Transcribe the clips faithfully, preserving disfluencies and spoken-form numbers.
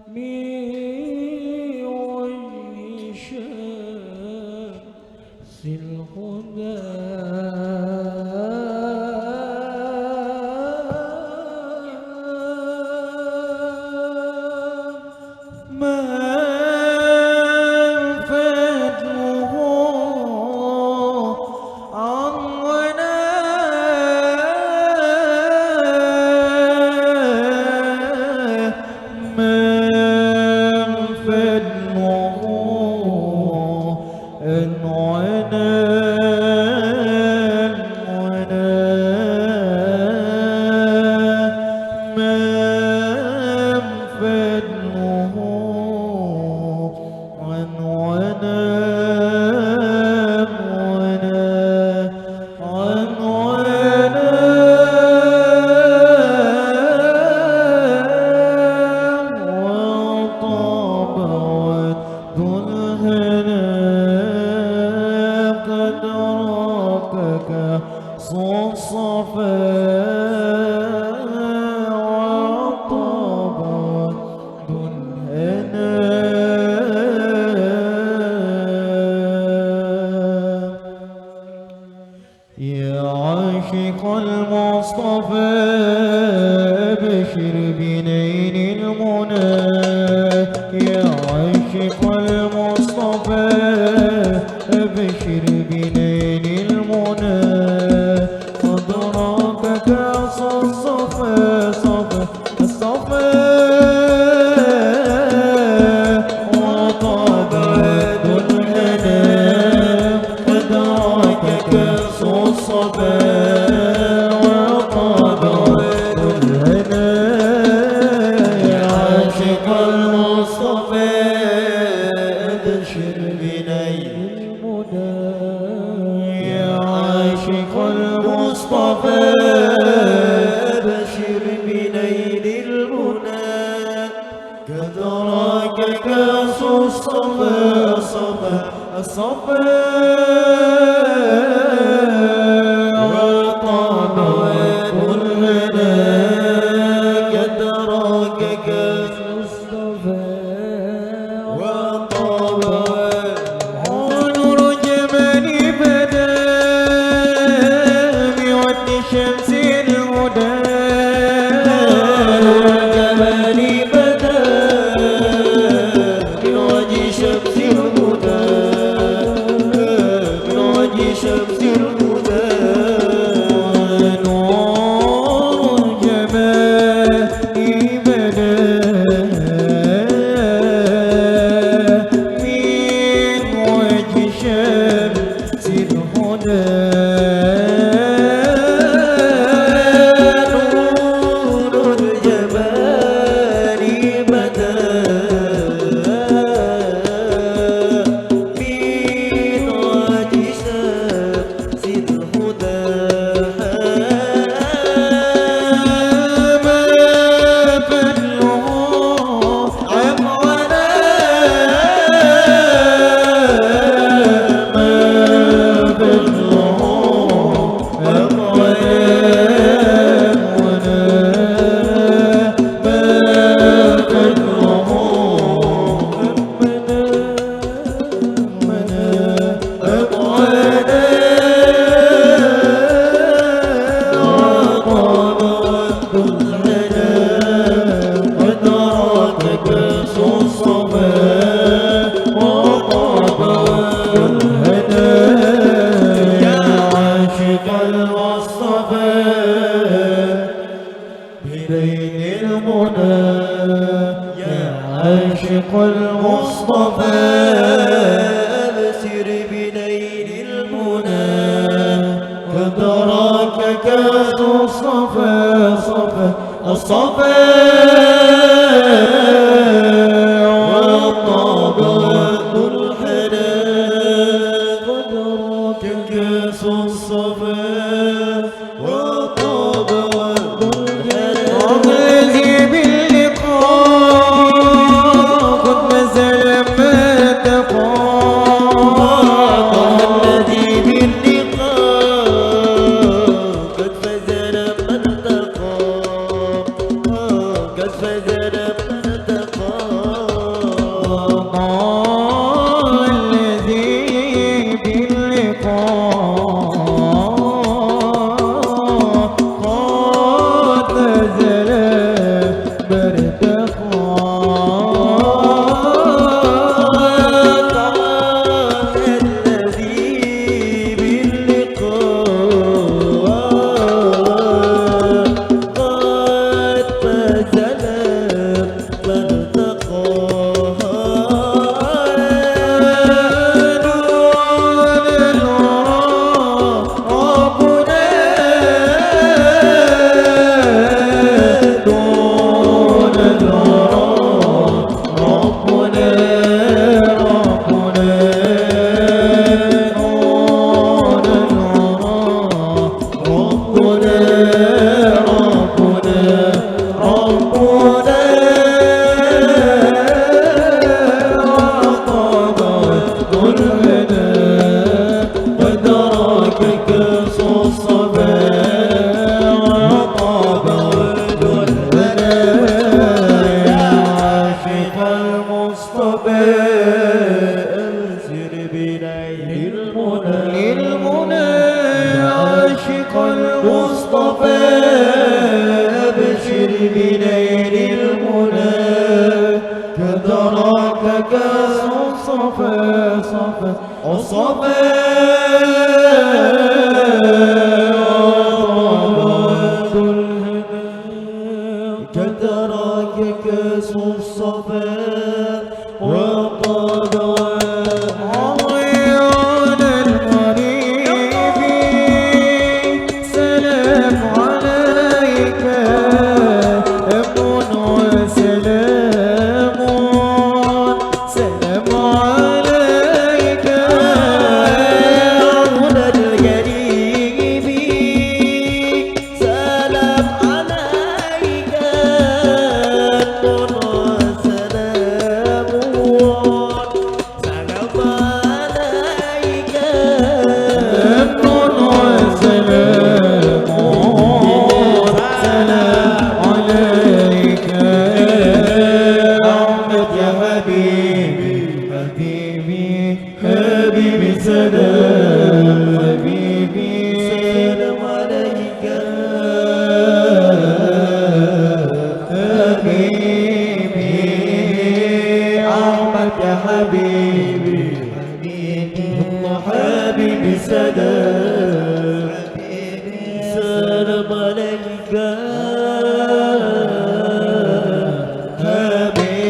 من وجه شمس الهدى. من فضله عن غنى، من فضله عن غنى، غنى، من فضله عن غنى، غنى، عن غنى، وطاب ود الهنا قد راك كأس الصفا، وطاب ود الهنا. يا عاشق المصطفى، أبشر بنيل المنى. يا عاشق المصطفى، أبشر بنيل المنى. أدراك كأس الصفا، صفا، الصفا، وطاب ود الهنا. أدراك كأس الصفا، وطاب ود الهنا. يا عاشق المصطفى، أبشر بنيل المنى. يا عاشق المصطفى، أبشر بنيل المنى. قد راك كأس الصفا، صفا، الصفا، وطاب ود الهنا. قد راك كأس المصطفى، وطاب ود، نور الجمال بدا بوجه شمس الهدى. نور الجمال بدا بوجه شمس الهدى، بوجه شمس الهدى. نور الجمال بدا من وجه شمس الهدى. نور الجمال بدا من وجه شمس الهدى. ما فضله عن غنى، ما فضله عن غنى، ما فضله عن غنى. بنيل المنى. يا عاشق المصطفى، أبشر بنيل المنى. قد راك كأس الصفا، صفا، الصفا، وطاب ود الهنا. قد راك كأس الصفا، وطاب ود الهنا. طه الذي باللقاء قد نزل ما اتقى. طه الذي باللقاء قصص الصبا وطاب ورد الهدى. يا عاشق المصطفى أبشر بنيل المنى. المنى. يا عاشق المصطفى أبشر بنيل المنى. قد راك كأس الصفا صفا الصفا وطاب ورد الهدى. قد راك كأس الصفا وطاب ورد الهدى. عيون الغريب سلام عليك، أمن وسلام. سلام عليك يا عبد الكريم، سلام عليك، أمن وسلام. سلام عليك، أمن وسلام. سلام عليك يا أحمد يا حبيبي، حبيبي، حبيبي سلام. حبيبي سلام عليك، حبيبي أحمد يا حبيبي، حبيبي، حبيبي سلام. حبيبي سلام عليك، حبيبي.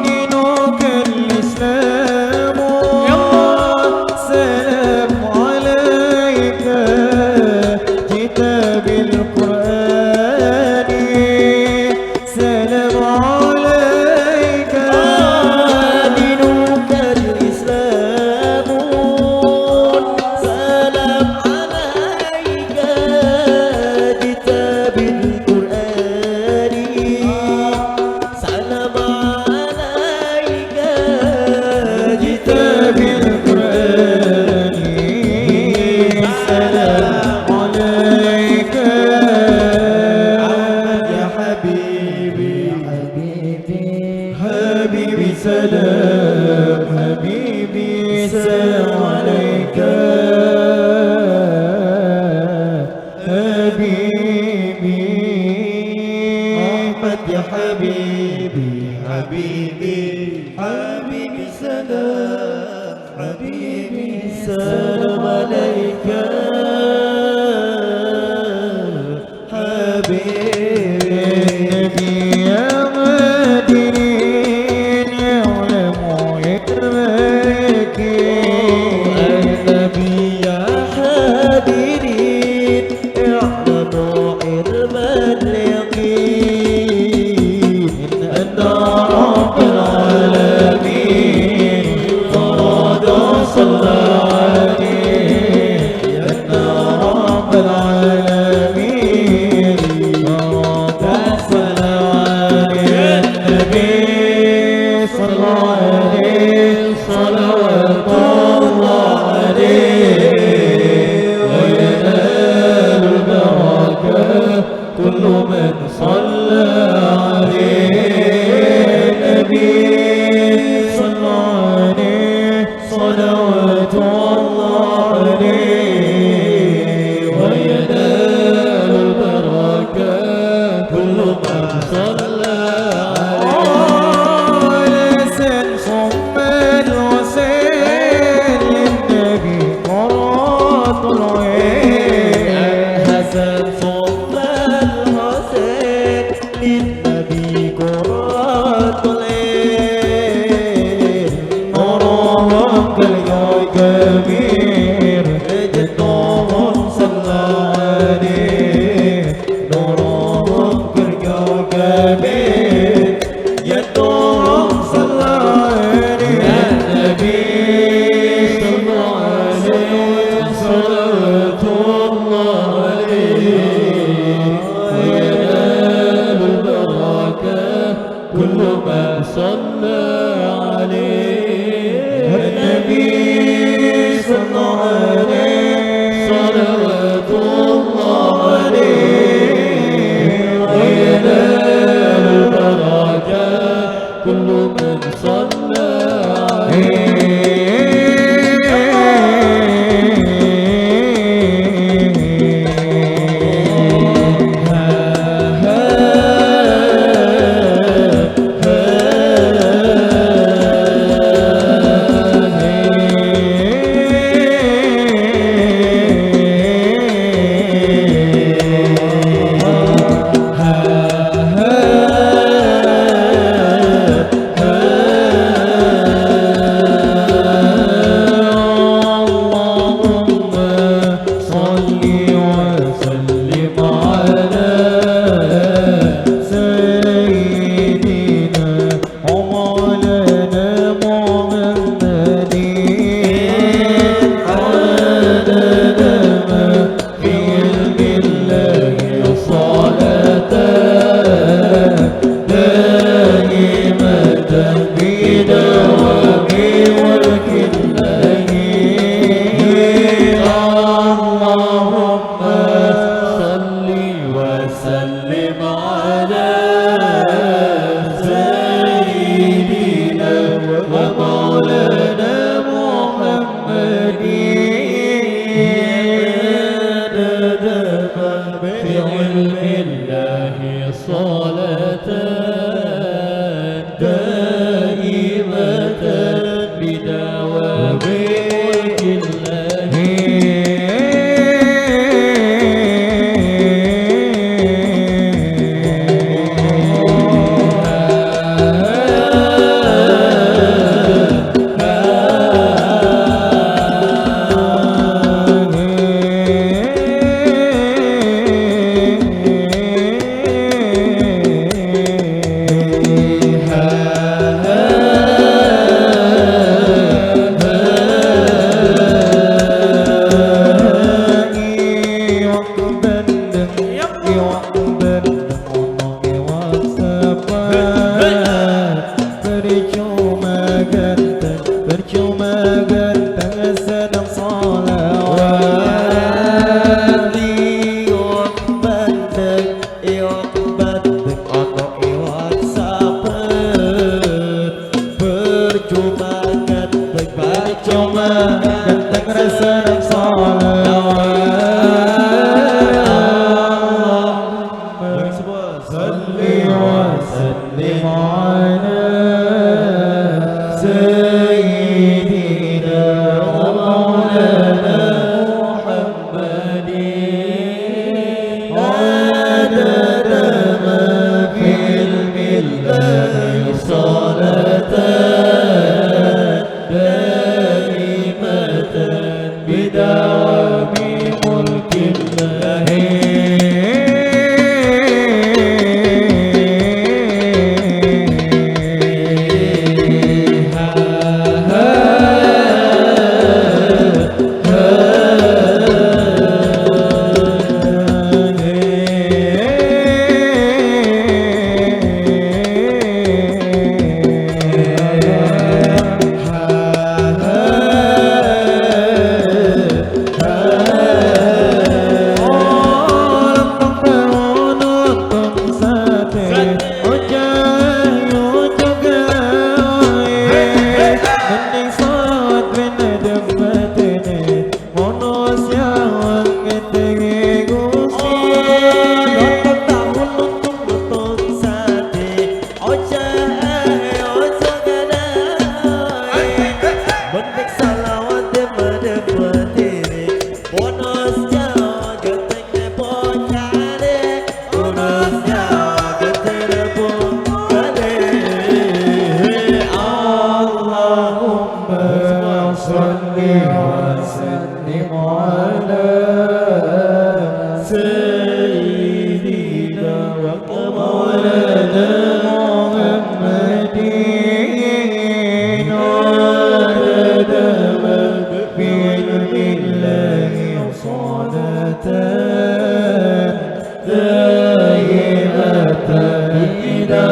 دينك الإسلام، سلام عليك، جئت بالقرآن. سلام عليك، دينك الإسلام. سلام عليك، جئت بالقرآن. سلام عليك، جئت بالقرآن. سلام عليك يا حبيبي، حبيبي، حبيبي سلام، حبيبي سلام عليك. حبيبي أحمد يا حبيبي، حبيبي، حبيبي سلام، حبيبي سلام عليك. حبيبي النبي يا مدينين يعلم علمك. النبي يا حاضرين اعلموا علم اليقين أن رب العالمين فرض صلى عليه. صلوات. صل وسلم على سيدنا ومولانا محمد عدد ما في علم الله صلاة دائمة بدوام ملك الله. Banting salawat di madep batiri, bonus jawa genteng ne bocah de, bonus jawa genteng ne bocah de. Allahumma salli wa sallim ala sayyidina wa maulana Muhammadin adada ma fi ilmillahi salatan daimatan ila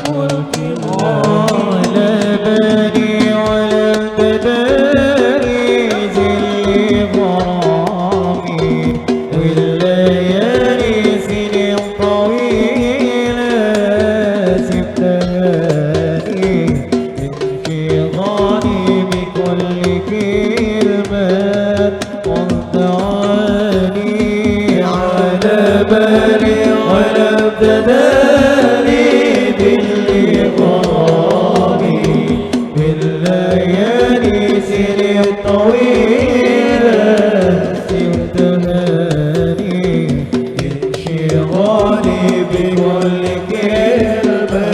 mulki Allah. Ala bani wa lam tadari zilli gharami. والليالي سنين طويلة سبتهاني انفضالي بكل كلمة قلت عني على بالي ولا ابتدالي باللي غرامي بالليالي سنين طويلة سبتهاني انشغالي بكل كلمة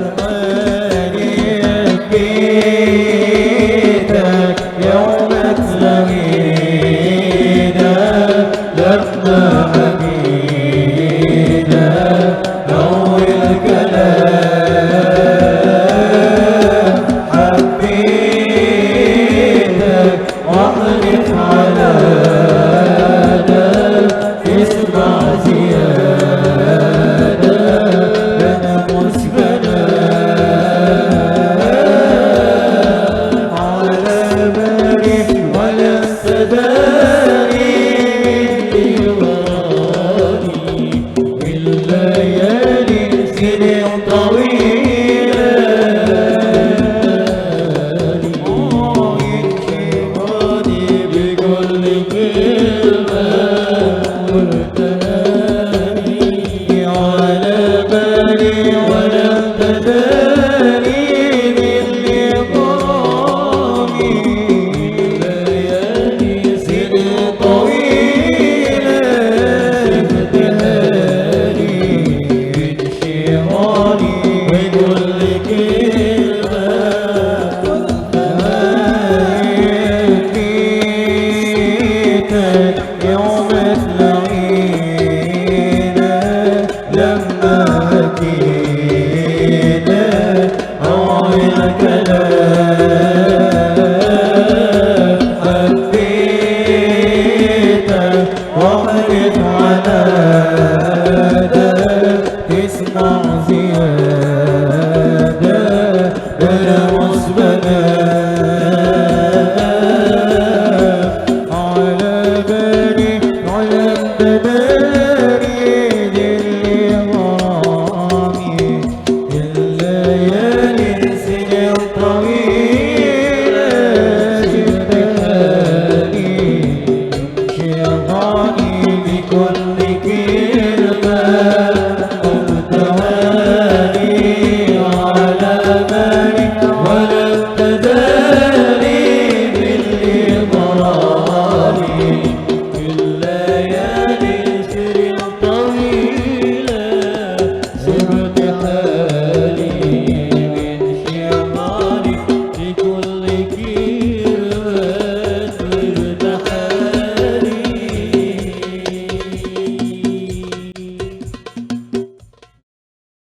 ارتحالي بيدك يوم تلاقينا لما حكينا أول كلام حبيتك واحلف على ده اسمع زيادة أنا مش بنام على بالي ولا صداني اللي وراني والليالي سنين